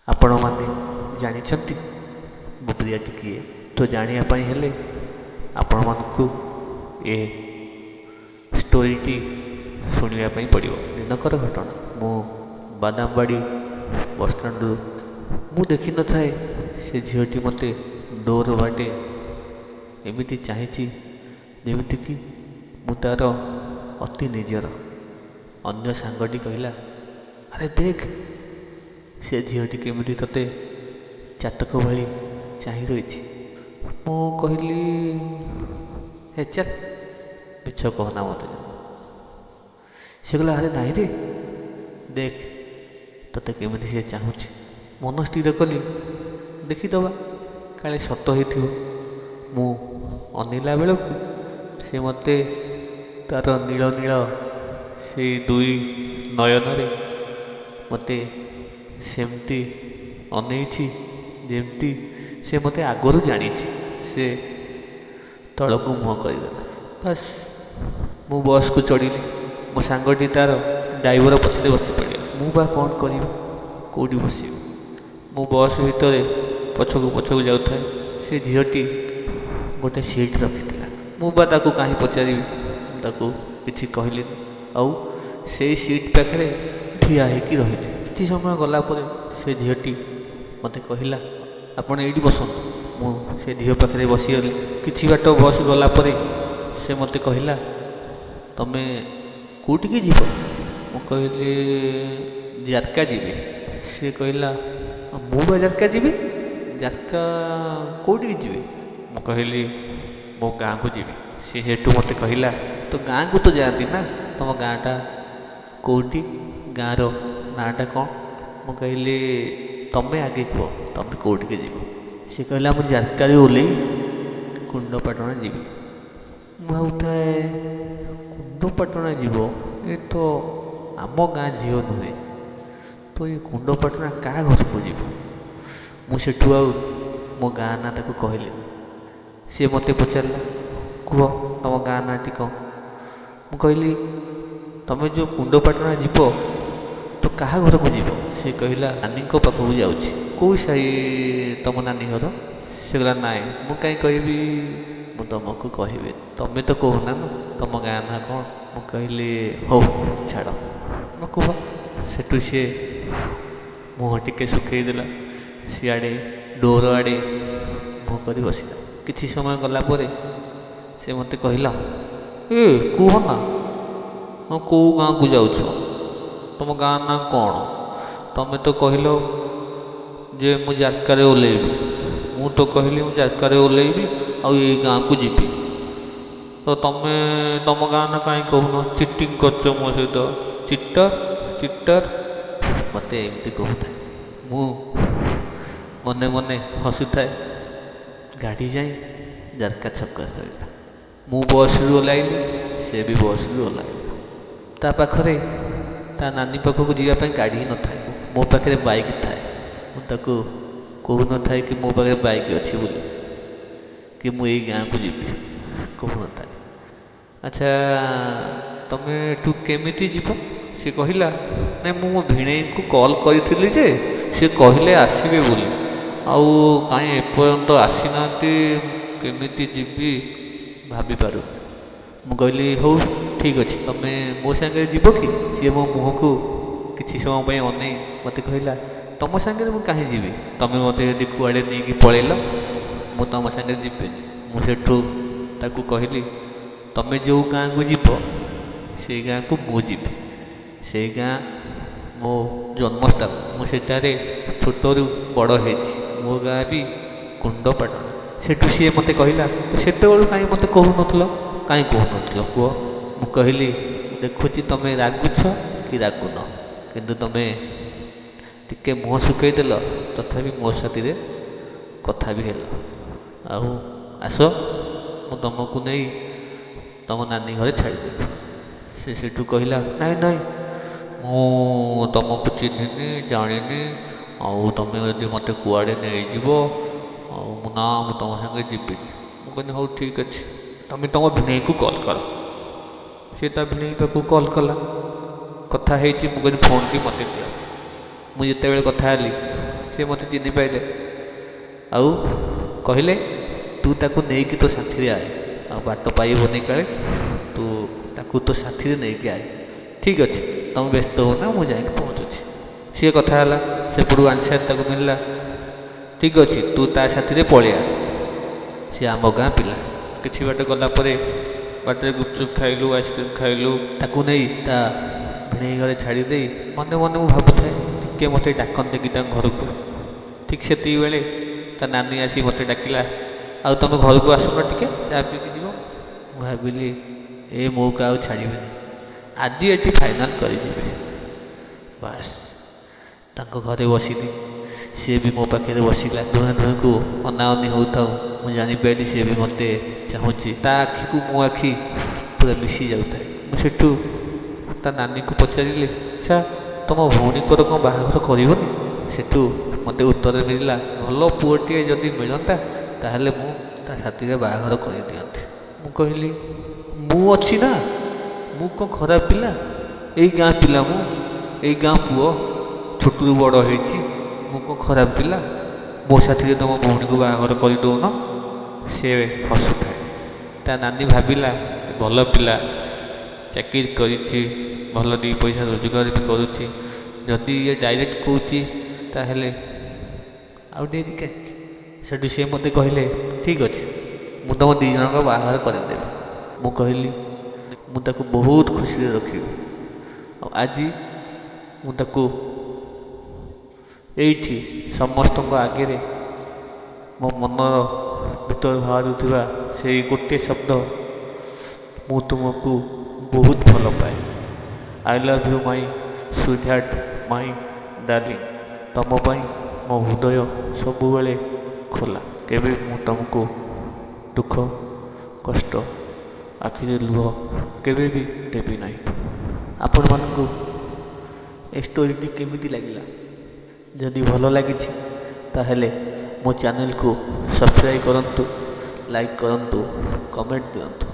ଆପଣମାନେ ଜାଣିଛନ୍ତି ମୋ ପ୍ରିୟାଟି କିଏ? ତ ଜାଣିବା ପାଇଁ ହେଲେ ଆପଣମାନଙ୍କୁ ଏ ଷ୍ଟୋରିଟି ଶୁଣିବା ପାଇଁ ପଡ଼ିବ। ଦିନକର ଘଟଣା, ମୁଁ ବାଦାମବାଡ଼ି ବସଷ୍ଟାଣ୍ଡରୁ ମୁଁ ଦେଖିନଥାଏ ସେ ଝିଅଟି ମୋତେ ଡୋର ବାଟେ ଏମିତି ଚାହିଁଛି ଯେମିତିକି ମୁଁ ତା'ର ଅତି ନିଜର। ଅନ୍ୟ ସାଙ୍ଗଟି କହିଲା, ଆରେ ଦେଖ ସେ ଝିଅଟି କେମିତି ତୋତେ ଚାତକ ଭଳି ଚାହିଁ ରହିଛି। ମୁଁ କହିଲି, ହେ ଚାଲ, ମିଛ କହନା ମୋତେ। ସେ କହିଲା, ଆରେ ନାଇଁ ରେ, ଦେଖ ତୋତେ କେମିତି ସେ ଚାହୁଁଛି। ମନ ସ୍ଥିର କଲି ଦେଖିଦେବା, କାଳେ ସତ ହେଇଥିବ। ମୁଁ ଅନେଇଲା ବେଳକୁ ସେ ମୋତେ ତା'ର ନୀଳ ନୀଳ ସେଇ ଦୁଇ ନୟନରେ ମୋତେ ସେମିତି ଅନେଇଛି ଯେମିତି ସେ ମୋତେ ଆଗରୁ ଜାଣିଛି। ସେ ତଳକୁ ମୁହଁ କରିଦେଲା। ବାସ୍, ମୁଁ ବସ୍କୁ ଚଢ଼ିଲି। ମୋ ସାଙ୍ଗଟି ତା'ର ଡ୍ରାଇଭର ପଛରେ ବସି ପଡ଼ିଲା। ମୁଁ ବା କ'ଣ କରିବି, କେଉଁଠି ବସିବି? ମୁଁ ବସ୍ ଭିତରେ ପଛକୁ ପଛକୁ ଯାଉଥାଏ। ସେ ଝିଅଟି ଗୋଟେ ସିଟ୍ ରଖିଥିଲା। ମୁଁ ବା ତାକୁ କାହିଁ ପଚାରିବି, ମୁଁ ତାକୁ କିଛି କହିଲିନି ଆଉ ସେଇ ସିଟ୍ ପାଖରେ ଠିଆ ହେଇକି ରହିଲି। କିଛି ସମୟ ଗଲା ପରେ ସେ ଝିଅଟି ମୋତେ କହିଲା, ଆପଣ ଏଇଠି ବସନ୍ତୁ। ମୁଁ ସେ ଝିଅ ପାଖରେ ବସିଗଲି। କିଛି ବାଟ ବସ୍ ଗଲା ପରେ ସେ ମୋତେ କହିଲା, ତମେ କେଉଁଠିକି ଯିବ? ମୁଁ କହିଲି, ଜାରକା ଯିବି। ସେ କହିଲା, ମୁଁ ବା ଜାରକା ଯିବି। ଜାରକା କେଉଁଠିକି ଯିବି? ମୁଁ କହିଲି, ମୋ ଗାଁକୁ ଯିବି। ସେ ସେଠୁ ମୋତେ କହିଲା, ତ ଗାଁକୁ ତ ଯାଆନ୍ତି ନା, ତୁମ ଗାଁଟା କେଉଁଠି, ଗାଁର ନାଁଟା କ'ଣ? ମୁଁ କହିଲି, ତମେ ଆଗେ କୁହ ତମେ କେଉଁଠିକି ଯିବ? ସେ କହିଲା, ମୁଁ ଜାରକାରେ ଓହ୍ଲେଇ କୁଣ୍ଡପାଟଣା ଯିବି। ମୁଁ ଭାବୁଥାଏ, କୁଣ୍ଡପାଟଣା ଯିବ, ଏ ତ ଆମ ଗାଁ ଝିଅ ନୁହେଁ, ତ ଏ କୁଣ୍ଡପାଟଣା କାହା ଘରକୁ ଯିବ? ମୁଁ ସେଠୁ ଆଉ ମୋ ଗାଁ ନାଁ ତାକୁ କହିଲିନି। ସିଏ ମୋତେ ପଚାରିଲା, କୁହ ତୁମ ଗାଁ ନାଁଟି କ'ଣ? ମୁଁ କହିଲି, ତୁମେ ଯେଉଁ କୁଣ୍ଡପାଟଣା ଯିବ ତ କାହା ଘରକୁ ଯିବ? ସେ କହିଲା, ନାନୀଙ୍କ ପାଖକୁ ଯାଉଛି। କେଉଁ ସାହି ତୁମ ନାନୀ ଘର? ସେ କହିଲା, ନାଇଁ ମୁଁ କାହିଁ କହିବି, ମୁଁ ତୁମକୁ କହିବି, ତୁମେ ତ କହୁନା ନା ତୁମ ଗାଁ ନାଁ କ'ଣ? ମୁଁ କହିଲି, ହଉ ଛାଡ଼, ନ କୁହ। ସେଠୁ ସିଏ ମୁହଁ ଟିକେ ଶୁଖେଇ ଦେଲା, ସିଆଡ଼େ ଡୋର ଆଡ଼େ ମୁହଁ କରି ବସିଲା। କିଛି ସମୟ ଗଲା ପରେ ସେ ମୋତେ କହିଲା, ଏ କୁହ ନା, ହଁ କେଉଁ ଗାଁକୁ ଯାଉଛ, ତୁମ ଗାଁ ନାଁ କ'ଣ? ତୁମେ ତ କହିଲ ଯେ ମୁଁ ଜାରକାରେ ଓହ୍ଲେଇବି, ମୁଁ ତ କହିଲି ମୁଁ ଜାରକାରେ ଓହ୍ଲେଇବି ଆଉ ଏଇ ଗାଁକୁ ଯିବି, ତ ତୁମେ ତୁମ ଗାଁ ନାଁ କାହିଁ କହୁନ? ଚିଟିଂ କରୁଛ ମୋ ସହିତ, ଚିଟର ଚିଟର। ମୋତେ ଏମିତି କହୁଥାଏ। ମୁଁ ମନେ ମନେ ହସୁଥାଏ। ଗାଡ଼ି ଯାଇ ଜାରକା ଛକରେ ରହିଲା। ମୁଁ ବସ୍ରୁ ଓହ୍ଲାଇଲି, ସେ ବି ବସ୍ରୁ ଓହ୍ଲାଇଲା। ତା ପାଖରେ ତା ନାନୀ ପାଖକୁ ଯିବା ପାଇଁ ଗାଡ଼ି ହିଁ ନଥାଏ। ମୋ ପାଖରେ ବାଇକ୍ ଥାଏ। ମୁଁ ତାକୁ କହୁନଥାଏ କି ମୋ ପାଖରେ ବାଇକ୍ ଅଛି ବୋଲି, କି ମୁଁ ଏଇ ଗାଁକୁ ଯିବି, କହୁନଥାଏ। ଆଚ୍ଛା, ତୁମେ ଏଠୁ କେମିତି ଯିବ? ସେ କହିଲା, ନାଇଁ ମୁଁ ମୋ ଭିଣେଇଙ୍କୁ କଲ୍ କରିଥିଲି ଯେ ସେ କହିଲେ ଆସିବେ ବୋଲି, ଆଉ କାହିଁ ଏପର୍ଯ୍ୟନ୍ତ ଆସିନାହାନ୍ତି, କେମିତି ଯିବି ଭାବିପାରୁନି। ମୁଁ କହିଲି, ହଉ ଠିକ୍ ଅଛି, ତୁମେ ମୋ ସାଙ୍ଗରେ ଯିବ କି? ସିଏ ମୋ ମୁହଁକୁ କିଛି ସମୟ ପାଇଁ ଅନେଇ ମୋତେ କହିଲା, ତୁମ ସାଙ୍ଗରେ ମୁଁ କାହିଁ ଯିବି? ତୁମେ ମୋତେ ଯଦି କୁଆଡ଼େ ନେଇକି ପଳେଇଲ ମୁଁ ତୁମ ସାଙ୍ଗରେ ଯିବିନି। ମୁଁ ସେଠୁ ତାକୁ କହିଲି, ତୁମେ ଯେଉଁ ଗାଁକୁ ଯିବ ସେଇ ଗାଁକୁ ମୁଁ ଯିବି। ସେଇ ଗାଁ ମୋ ଜନ୍ମସ୍ଥାନ, ମୁଁ ସେଠାରେ ଛୋଟରୁ ବଡ଼ ହେଇଛି, ମୋ ଗାଁ ବି କୁଣ୍ଡପାଟଣା। ସେଠୁ ସିଏ ମୋତେ କହିଲା, ତ ସେତେବେଳୁ କାହିଁ ମୋତେ କହୁନଥିଲ, କାହିଁ କହୁନଥିଲ କୁହ? ମୁଁ କହିଲି, ଦେଖୁଛି ତୁମେ ରାଗୁଛ କି ରାଗୁନ, କିନ୍ତୁ ତୁମେ ଟିକେ ମୁହଁ ଶୁଖେଇଦେଲ, ତଥାପି ମୋ ସାଥିରେ କଥା ବି ହେଲ। ଆଉ ଆସ, ମୁଁ ତୁମକୁ ନେଇ ତୁମ ନାନୀ ଘରେ ଛାଡ଼ିଦେବି। ସେ ସେଠୁ କହିଲା, ନାଇଁ ନାଇଁ ମୁଁ ତୁମକୁ ଚିହ୍ନିନି ଜାଣିନି, ଆଉ ତୁମେ ଯଦି ମୋତେ କୁଆଡ଼େ ନେଇଯିବ, ଆଉ ମୁଁ ନା ମୁଁ ତୁମ ସାଙ୍ଗରେ ଯିବିନି। ମୁଁ କହିଲି, ହଉ ଠିକ୍ ଅଛି, ତୁମେ ତୁମ ଭିଣେଇକୁ କଲ୍ କର। ସେ ତା ଭିଣେଇ ପାଖକୁ କଲ୍ କଲା, କଥା ହେଇଛି। ମୁଁ କହିଲି, ଫୋନ୍ଟି ମୋତେ ଦିଅ। ମୁଁ ଯେତେବେଳେ କଥା ହେଲି, ସେ ମୋତେ ଚିହ୍ନି ପାଇଲେ ଆଉ କହିଲେ, ତୁ ତାକୁ ନେଇକି ତୋ ସାଥିରେ ଆଏ, ଆଉ ବାଟ ପାଇବନି କାଳେ, ତୁ ତାକୁ ତୋ ସାଥିରେ ନେଇକି ଆଏ। ଠିକ୍ ଅଛି, ତୁମେ ବ୍ୟସ୍ତ ହୁଅନା, ମୁଁ ଯାଇକି ପହଞ୍ଚୁଛି। ସିଏ କଥା ହେଲା, ସେପଟୁ ଆନ୍ସର୍ ତାକୁ ମିଳିଲା, ଠିକ୍ ଅଛି, ତୁ ତା ସାଥିରେ ପଳେଇଆ, ସିଏ ଆମ ଗାଁ ପିଲା। କିଛି ବାଟ ଗଲା ପରେ ବାଟରେ ଗୁପଚୁପ୍ ଖାଇଲୁ, ଆଇସ୍କ୍ରିମ୍ ଖାଇଲୁ। ତାକୁ ନେଇ ତା ଭିଣେଇ ଘରେ ଛାଡ଼ିଦେଇ ମନେ ମନେ ମୁଁ ଭାବୁଥାଏ, ଟିକେ ମୋତେ ଡାକନ୍ତେ କି ତାଙ୍କ ଘରକୁ। ଠିକ୍ ସେତିକି ବେଳେ ତା ନାନୀ ଆସି ମୋତେ ଡାକିଲା, ଆଉ ତୁମେ ଘରକୁ ଆସୁନ, ଟିକେ ଚା ପିଇକି ଯିବ। ମୁଁ ଭାବିଲି ଏ ମଉକା ଆଉ ଛାଡ଼ିବିନି, ଆଜି ଏଠି ଫାଇନାଲ୍ କରିଯିବେ। ବାସ୍, ତାଙ୍କ ଘରେ ବସିଲି, ସିଏ ବି ମୋ ପାଖରେ ବସିଲା। ଦୁହେଁ ଦୁହେଁକୁ ଅନାଅନି ହେଉଥାଉ, ମୁଁ ଜାଣିପାରିଲି ସିଏ ବି ମୋତେ ଚାହୁଁଛି। ତା ଆଖିକୁ ମୋ ଆଖି ପୁରା ମିଶି ଯାଉଥାଏ। ମୁଁ ସେଠୁ ତା ନାନୀକୁ ପଚାରିଲି, ଆଚ୍ଛା, ତୁମ ଭଉଣୀଙ୍କର କ'ଣ ବାହାଘର କରିବନି? ସେଠୁ ମୋତେ ଉତ୍ତର ମିଳିଲା, ଭଲ ପୁଅଟିଏ ଯଦି ମିଳନ୍ତା ତାହେଲେ ମୁଁ ତା ସାଥିରେ ବାହାଘର କରିଦିଅନ୍ତି। ମୁଁ କହିଲି, ମୁଁ ଅଛି ନା, ମୁଁ କ'ଣ ଖରାପ ପିଲା? ଏଇ ଗାଁ ପିଲା ମୁଁ, ଏଇ ଗାଁ ପୁଅ, ଛୋଟରୁ ବଡ଼ ହେଇଛି, ମୁଁ କ'ଣ ଖରାପ ପିଲା? ମୋ ସାଥିରେ ତୁମ ଭଉଣୀକୁ ବାହାଘର କରିଦେଉନ। ସେ ହସୁଥାଏ। ତା ନାନୀ ଭାବିଲା, ଭଲ ପିଲା, ଚାକିରି କରିଛି, ଭଲ 2 ପଇସା ରୋଜଗାର ବି କରୁଛି, ଯଦି ଇଏ ଡାଇରେକ୍ଟ କହୁଛି ତାହେଲେ ଆଉ ଡେରି କାହିଁକି? ସେଠୁ ସିଏ ମୋତେ କହିଲେ, ଠିକ୍ ଅଛି, ମୁଁ ତୁମ 2 ଜଣଙ୍କ ବାହାଘର କରିଦେବି। ମୁଁ କହିଲି, ମୁଁ ତାକୁ ବହୁତ ଖୁସିରେ ରଖିବି। ଆଉ ଆଜି ମୁଁ ତାକୁ ଏଇଠି ସମସ୍ତଙ୍କ ଆଗରେ ମୋ ମନର ଭିତରେ ବାହାରୁଥିବା ସେଇ ଗୋଟିଏ ଶବ୍ଦ, ମୁଁ ତୁମକୁ ବହୁତ ଭଲ ପାଏ। I love you my sweetheart, my darling. ତୁମ ପାଇଁ ମୋ ହୃଦୟ ସବୁବେଳେ ଖୋଲା। କେବେ ମୁଁ ତୁମକୁ ଦୁଃଖ, କଷ୍ଟ, ଆଖିରେ ଲୁହ କେବେ ବି ଦେବି ନାହିଁ। ଆପଣମାନଙ୍କୁ ଏ ଷ୍ଟୋରିଟି କେମିତି ଲାଗିଲା? ଯଦି ଭଲ ଲାଗିଛି ତାହେଲେ ମୋ ଚ୍ୟାନେଲକୁ ସବସ୍କ୍ରାଇବ୍ କରନ୍ତୁ, ଲାଇକ୍ କରନ୍ତୁ, କମେଣ୍ଟ ଦିଅନ୍ତୁ।